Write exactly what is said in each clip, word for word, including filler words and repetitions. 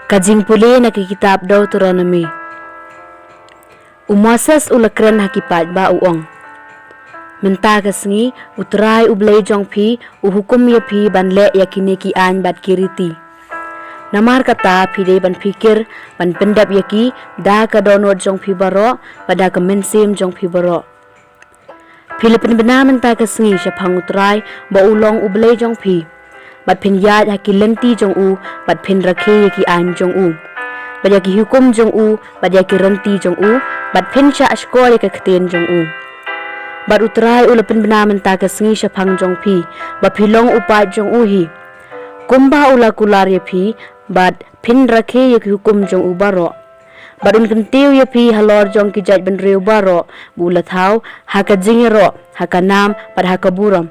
Ka jingpule na ka kitab Deuteronomi. U Moses u la kren ha ki paidbah u ong: Mynta ka sngi U Trai U Blei jong phi u hukum ïa phi ban leh ïa kine ki aiñ bad ki riti. Namar kata phi dei ban phikir ban pyndep ïa ki da ka dohnud jong phi baroh bad da ka mynsiem jong phi baroh. Phi la pynbna mynta ka sngi shaphang U Trai ba u long U Blei jong phi, bad phin ïaid ha ki lynti jong u, bad phin rakhe ïa ki aiñ jong u, bad ïa ki hukum jong u, bad ïa ki rynti jong u, bad phin shah shkor ïa ka ktien jong u. Bad U Trai u la pynbna mynta ka sngi shaphang jong phi ba phi long u paid jong u hi, kumba u la kular ïa phi, bad phin rakhe ïa ki hukum jong u baroh. Bad un kyntiew ïa phi halor jong ki jaitbynriew baroh ba u la thaw, ha ka jingïaroh, ha ka nam, bad ha ka burom.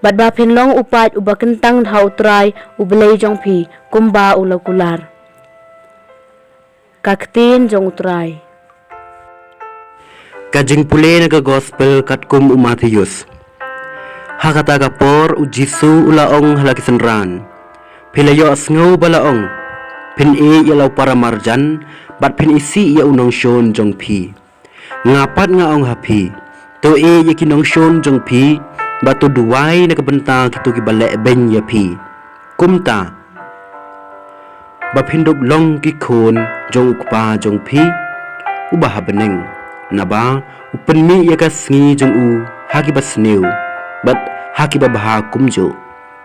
Bad ba phin long u paid uba kyntang ha U Trai U Blei jong phi, kumba u la kular. Ka ktien jong U Trai. Ka jingpule na ka Gospel katkum u Mathaios. Ha kata ka por U Jisu u la ong ha la ki synran: Phi la ïohsngew ba la ong: Phin ïeit ïa la u paramarjan, bad phin isih ïa u nongshun jong phi. Nga pat nga ong ha phi: To ïeit ïa ki nongshun jong phi, bad to duwai na ka bynta kito kiba leh beiñ ïa phi. Kumta, ba phin dup long ki khun jong U Kpa jong phi uba ha bneng, naba u pynmih ïa ka sngi jong u ha kiba sniew, bad ha kiba bha kumjuh,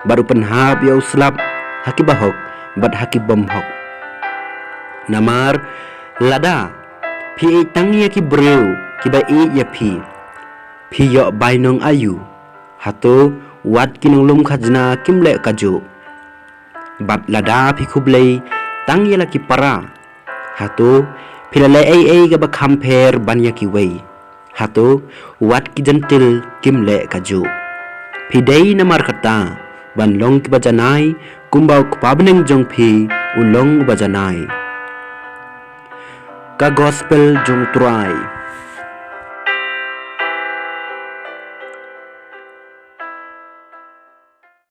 bad u pynhap ïa u slap ha kiba hok, bad ha ki bym hok. Namar lada phi ïeit tang ïa ki briew kiba ïeit ïa phi, phi ïoh bainong aïu? Hato wat ki nonglum khajna kim leh kajuh? Bad lada phi khublei tang ïa la ki para, hato phi la leh ei ei kaba kham pher ban ïa kiwei? Hato wat ki jentil kim leh kajuh? Phi dei namar kata ban long kiba janai, kumba U Kpa bneng jong phi u long uba janai. Ka Gospel jong U Trai.